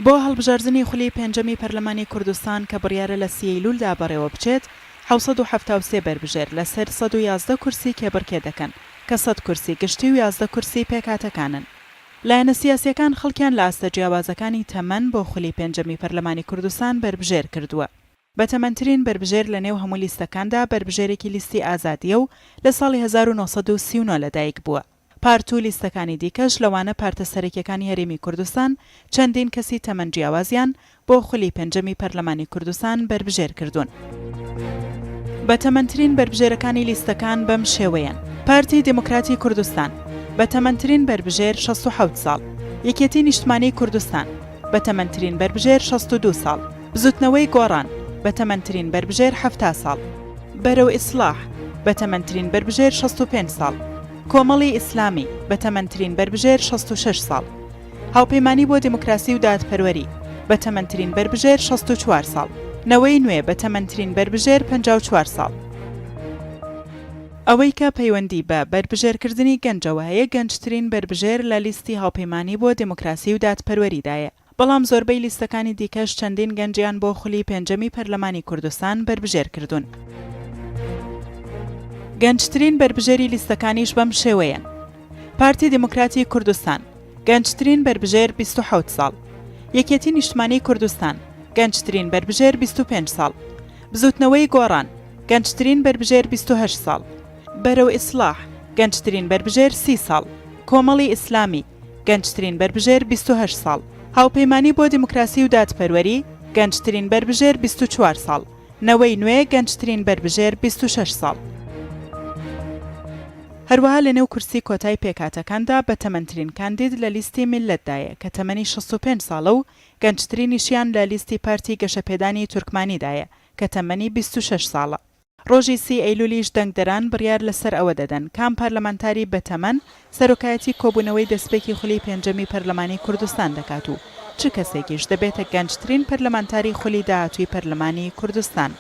بۆ هەڵبژاردنی خولی پێنجەمی پەرلەمانی کوردستان کە بڕیارە لە سی ئەیلولدا بەڕێوەبچێت، 773 بەربژێر لەسەر 111 کورسی کێبڕکێ دەکەن کە سەد کورسی گشتی و 11 کورسی پێکهاتەکانن. لایەنە سیاسییەکان خەڵکیان لە ئاستە جیاوازەکانی تەمەن بۆ خولی پێنجەمی پەرلەمانی کوردستان بەربژێر کردووە. بەتەمەنترین بەربژێر لەنێو هەموو لیستەکاندا بەربژێرێکی لیستی ئازادییە و لە ساڵی 1939 لەدایکبووە. پارت و لیستەکانی دیکەش لەوانە پارتە سەرەکیەکانی هەرێمی کوردستان چەندین کەسی تەمەن جیاوازیان بۆ خولی پێنجەمی پەرلەمانی کوردستان بەربژێر کردوون. بەتەمەنترین بەربژێرەکانی لیستەکان بەم شێوەیەن، پارتی دیموکراتی کوردستان، بەتەمەنترین بەربژێر 67 ساڵ، یەکێتی نیشتمانی کوردستان، بەتەمەنترین بەربژێر 62 ساڵ، بزوتنەوەی گۆڕان، بەتەمەنترین بەربژێر 70 ساڵ، بەرەو ئیسڵاح، بەتەمەنترین بەربژێر 65 ساڵ، کۆمەڵی ئیسلامی، بەتەمەنترین بەربژێر 66 ساڵ، هاوپەیمانی بۆ دیموکراسی و دادپەروەری، بەتەمەنترین بەربژێر 64 ساڵ، نەوەی نوێ، بەتەمەنترین بەربژێر 54 ساڵ. ئەوەی کە پەیوەندی بە بەربژێرکردنی گەنجەوە هەیە، گەنجترین بەربژێر لە لیستی هاوپەیمانی بۆ دیموکراسی و دادپەروەریدایە. بەڵام زۆربەی لیستەکانی دیکەش چەندین گەنجیان بۆ خولی پێنجەمی پەرلەمانی کوردستان بەربژێر کردوون. گەنجترین بەربژێری لیستەکانیش بەم شێوەیەن، پارتی دیموکراتی کوردستان، گەنجترین بەربژێر 27 ساڵ، یەکێتی نیشتمانی کوردستان، گەنجترین بەربژێر 25 ساڵ، بزووتنەوەی گۆڕان، گەنجترین بەربژێر 28 ساڵ، بەرەو ئیسڵاح، گەنجترین بەربژێر 30 ساڵ، کۆمەڵی ئیسلامی، گەنجترین بەربژێر 28 ساڵ، هاوپەیمانی بۆ دیموکراسی و دادپەروەری، گەنجترین بەربژێر 24 ساڵ، نەوەی نوێ، گەنجترین بەربژێر 26 ساڵ. هەروەها لەنێو کورسی کۆتای پێکهاتەکاندا بەتەمەنترین کاندید لە لیستی میللەتدایە کە تەمەنی 65 ساڵە و گەنجترینیشیان لە لیستی پارتی گەشەپێدانی تورکمانیدایە کە تەمەنی 26 ساڵە. ڕۆژی سی ئەیلولیش دەنگدەران بڕیار لەسەر ئەوە دەدەن کام پەرلەمانتاری بەتەمەن سەرۆکایەتی کۆبوونەوەی دەستپێکی خولی پێنجەمی پەرلەمانی کوردستان دەکات و چ کەسێکیش دەبێتە گەنجترین پەرلەمانتاری خولی داهاتووی پەرلەمانی کوردستان.